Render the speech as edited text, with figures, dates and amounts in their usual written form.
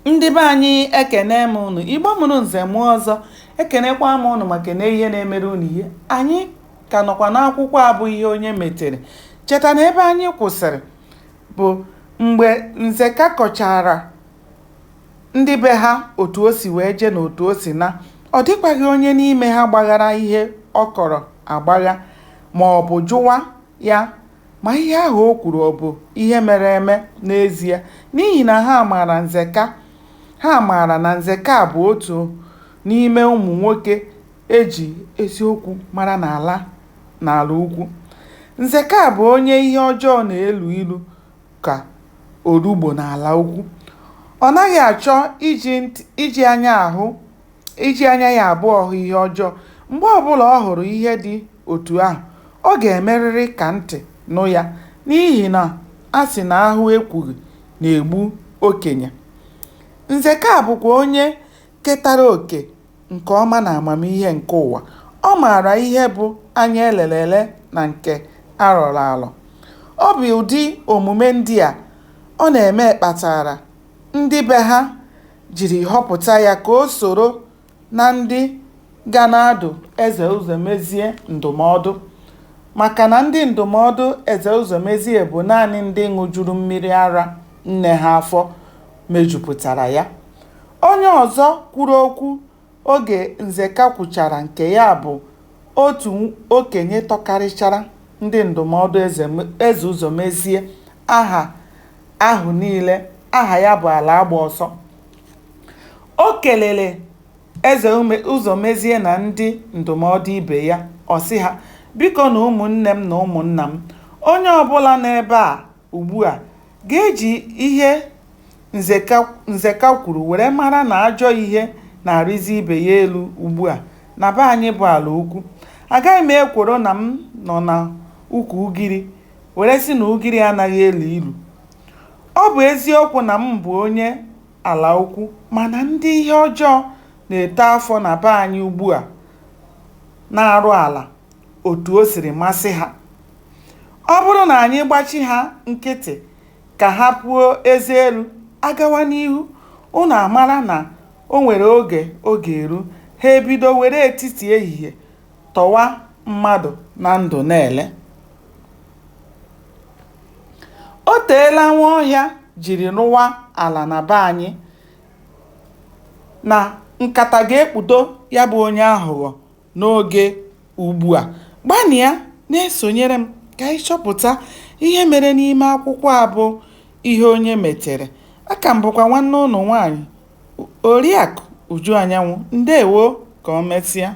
Ndị be anyị, ekene m unu. Igbo mụrụ nze mụọ ọzọ, ekenekwa m unu ma kene ihe na-emere unu ihe. Anyị ka nọkwa n'akwụkwọ a bụ Ihe Onye Metere. Cheta na ebe anyị kwụsịrị bụ mgbe Nzeka kọchara ndị be ha otu o si wee jee na otu o si na. Ọ dịkwaghị onye n'ime ha gbaghara ihe ọ kọrọ agbagha ma ọ bụ jụwa ya ma ihe ahụ o kwuru ọ bụ ihe mere eme n'ezie, n'ihi na ha maara Nzeka, ha maara na Nzeka bụ otu n'ime ụmụ nwoke e ji eziokwu mara n'ala ukwu. Nzeka bụ onye ihe ọjọọ na-elu ilu ka orugbo n'ala ukwu. Ọ naghị achọ iji anya ya abụọ hụ ihe ọjọọ. Mgbe ọbụla ọ hụrụ ihe dị otu ahụ, ọ ga-emerịrị ka ntị nụ ya, n'ihi na a sị na ahụ ekwughị na-egbu okenye. Nzeka bụkwa onye ketara oke nke ọma n'amamihe nke ụwa. Ọ maara ihe bụ anya e lere ele na nke a rọrọ arọ. Ọ bụ ụdị omume ndị a ọ na-eme kpatara ndị be ha jiri họpụta ya ka o soro na ndị ga na-adụ Eze Ụzọmezie ndụmọdụ, maka na ndị ndụmọdụ Eze Ụzọmezie bụ naanị ndị ṅụjuru mmiri ara nne ha afọ mejupụtara ya. Onye ọzọ kwuru okwu oge Nzeka kwuchara nke ya bụ otu okenye tọkarịchara ndị ndụmọdụ Eze Ụzọmezie aha ahụ niile, aha ya bụ Alagbaọsọ. O kelere Eze Ụzọmezie na ndị ndụmọdụ ibe ya, ọ sị ha, "Bikonụ ụmụnne m na ụmụnna m, onye ọbụla nọ ebe a ugbua ga-eji ihe Nzeka kwuru were mara na ajọ ihe na-arịzi ibe ya elu ugbua na be anyị bụ ala ukwu. Agaghị m ekworo na m nọ n'ukwu ugiri were sị na ugiri anaghị elu ilu. Ọ bụ eziokwu na m bụ onye ala ukwu, mana ndị ihe ọjọọ na-eto afọ na be anyị ugbua na-arụ ala otu o siri masị ha. Ọ bụrụ na anyị gbachi ha nkịtị ka ha puo eze elu, a gawa n'ihu, unu amara na o nwere oge ọ ga-eru, ha ebido were etiti ehihie tọwa mmadụ na ndụ na-ele. O teela Nwaọhịa jiri rụwa ala na be anyị na nkata ga-ekpudo ya bụ onye aghụghọ n'oge ugbua. Gbanịa na-esonyere m ka anyị chọpụta ihe mere n'ime akwụkwọ a bụ Ihe Onye Metere. Aka m bụkwa nwanne ụnụ nwaanyị, Oriakụ Uju Anyanwụ. Ndewo, ka o mesịa.